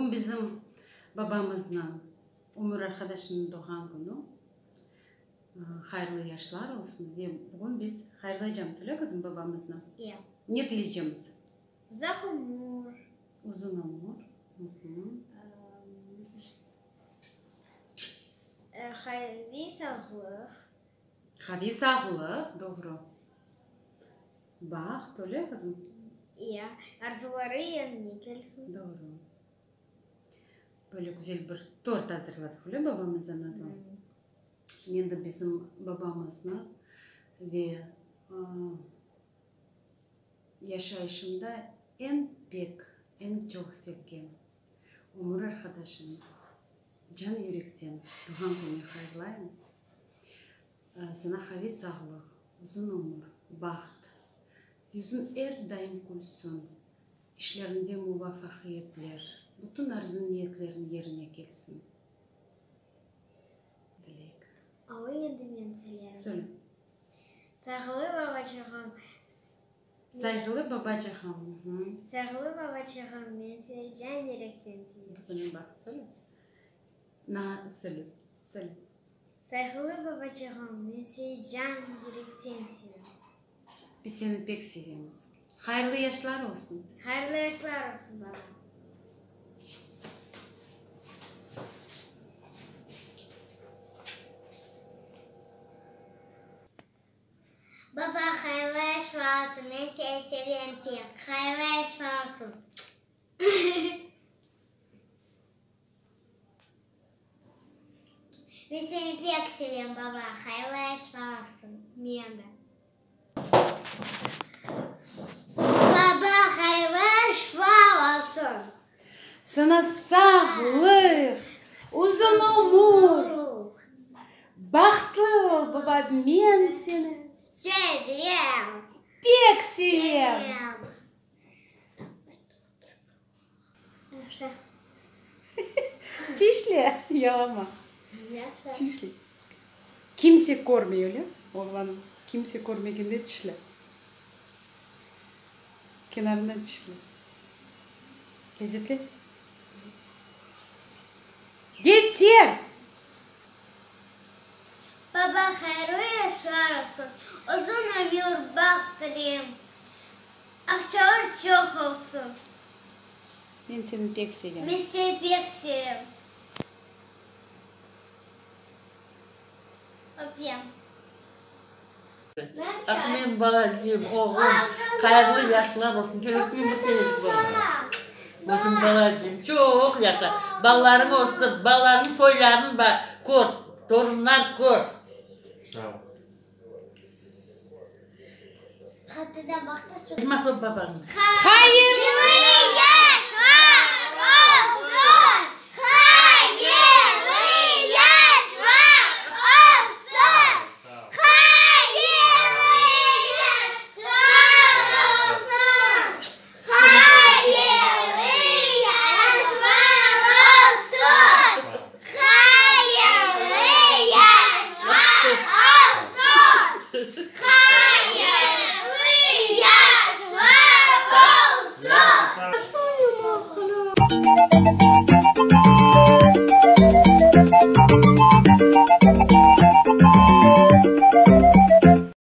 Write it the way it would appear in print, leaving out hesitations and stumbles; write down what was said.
Bugün bizim babamıznıñ, ömür arqadaşımnıñ doğğan künü. Hayırlı yaşlar olsun. Ve bugün biz hayırlaycamız, öyle qızım, babamıznı? Ya. Ne tileycemiz? Uzaq ömür. Uzun ömür. Qaviy sağlıq. Qaviy sağlıq, doğru. Baht, öyle qızım? Ya, arzuları yerine kelsin. Doğru. Böyle güzel bir tort azırladıq, öyle babamıza, Nazlı? Men de bizim babamıznı ve yaşayışımda eñ pek, eñ çoq sevgen ömür arqadaşımnı can yürekten doğğan kününe hayırlayım. Saña qaviy sağlıq, uzun ömür, baht, yüzüñ er daim külsün, işleriñde muvafaqiyetler, bütün arzu-niyetleriñ yerine kelsin. Dilek. Alı endi men söylerim. Söyle. Sayğılı babaçığım. Sayğılı babaçığım. Sayğılı babaçığım, men seni can yürekten sevem. Bunı baqıp söyle. Na, söyle, söyle. Sayğılı babaçığım, men seni can yürekten sevem. Biz seni pek sevemiz. Hayırlı yaşlar olsun. Hayırlı yaşlar olsun, baba. Baba, hayırlı yaşlar olsun. Men seni sevem pek. Hayırlı yaşlar olsun. Men seni pek sevem, baba. Hayırlı yaşlar olsun. Men de. Baba, hayırlı yaşlar olsun. Saña sağlıq, uzun ömür, bahtlı ol, baba, men seni. Sevem. Pek sevem. Tişle, yalama. Tişle. Kimse körmey, öyle, oğlanım? Kimse körmegende tişle. Kenarından tişle. Lezetli? Yeter! Baba, hayırlı yaşlar olsun, uzun ömür, baht tileyim. Aqçalar çoq olsun. Men seni pek sevem. Men seni pek sevem. Öpem. Ah, menim balacığım, oğlum, hayırlı yaşlar olsun, kerekli bir tez bol. Özüm balacığım, çoq yaşa, balalarıñ östür, balalarıñ toylarını kör, torunlar kör. Sağ ol. Elmas öp babañnı. Hayırlı yaşlar olsun!